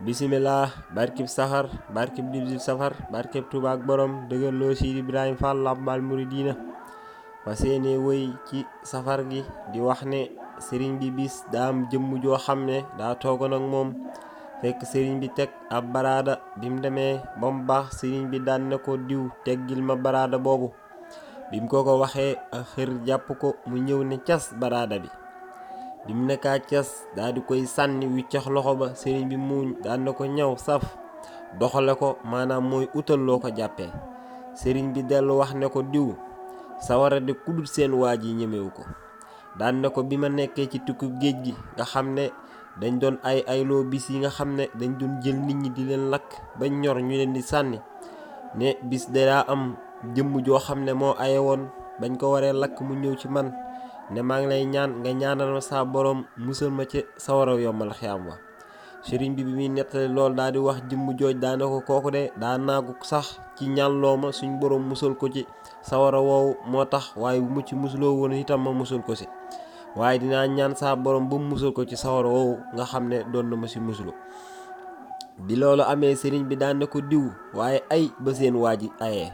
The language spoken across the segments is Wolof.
bisimilah barkib saxar barkib 18 safar barkib Tuuba ak borom dëgërloo Sidi Ibrahima Fall Lambaal Muridina fa seene wëy ci safar gi di wax ne sëriñ bi bis daa am jëmm joo xam ne daa toogoon ak moom fekk sëriñ bi teg ab baraada bi mu demee ba mu baax sëriñ bi daan ne ko diw teggil ma baraada boobu bi mu ko waxee ak xër jàpp ko mu ñëw ne cas baraada bi mu nekkaa cas daa di koy sànni wiccax loxo ba sëriñ bi muuñ daan na ko ñaw saf doxale ko maanaam mooy utal loo ko jàppee sëriñ bi dellu wax ne ko diw sawara de kudul seen waa ji ñemewu ko daan na ko bi ma nekkee ci tukki géej gi nga xam ne dañ doon ayloo bis yi nga xam ne dañ doon jël nit ñi di leen lakk bañ ñor ñu leen di sànni ne bis daa am jëmm joo xam ne moo aye woon bañ ko waree lakk mu ñëw ci man ne maa ngi lay ñaan nga ñaanal ma saa borom musal ma ci sawara yombal xiyaam wa sëriñ bi muy nettali loolu daal di wax jëmm jooj daane ko kooku de daa naagu sax ci ñaanloo ma suñ borom musal ko ci sawara woowu moo tax waaye bu mu ci musuloo woon itam ma musal ko si waaye dinaa ñaan saa borom ba mu musal ko ci sawara woowu nga xam ne doon na ma si musulu bi loolu amee sëriñ bi daan ne ko diw waaye ay ba seen waa ji ayee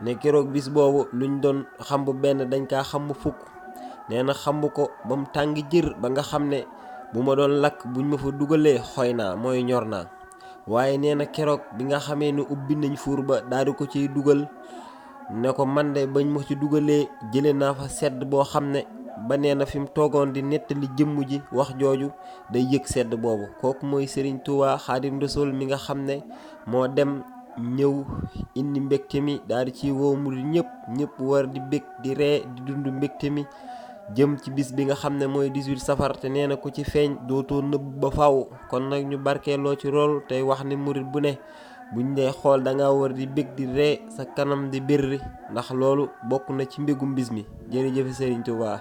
ne keroog bis boobu luñ doon xam bu benn dañ kaa xam bu fukk nee na xamb ko ba mu tàng jër ba nga xam ne bu ma doon lakk buñ ma fa dugalee xoy naa mooy ñor naa waaye nee na keroog bi nga xamee ne ubbi nañ fuur ba daal di ko ciy dugal ne ko man de bañ ma ci dugalee jële naa fa sedd boo xam ne ba nee na fi mu toogoon di nettali jëmm ji wax jooju day yëg sedd boobu kooku mooy Serigne Touba Xaadim Rasul mi nga xam ne moo dem ñëw indi mbégte mi daal di ci woo murid ñëpp war di bég di ree di dund mbégte mi jëm ci bis bi nga xam ne mooy 18 safar te nee na ku ci feeñ dootoo nëbb ba faw kon nag ñu barkeeloo ci loolu tey wax ne murit bu ne buñ dee xool da nga war di bég di ree sa kanam di birri ndax loolu bokk na ci mbégum bis mi jërëjëf Serigne Touba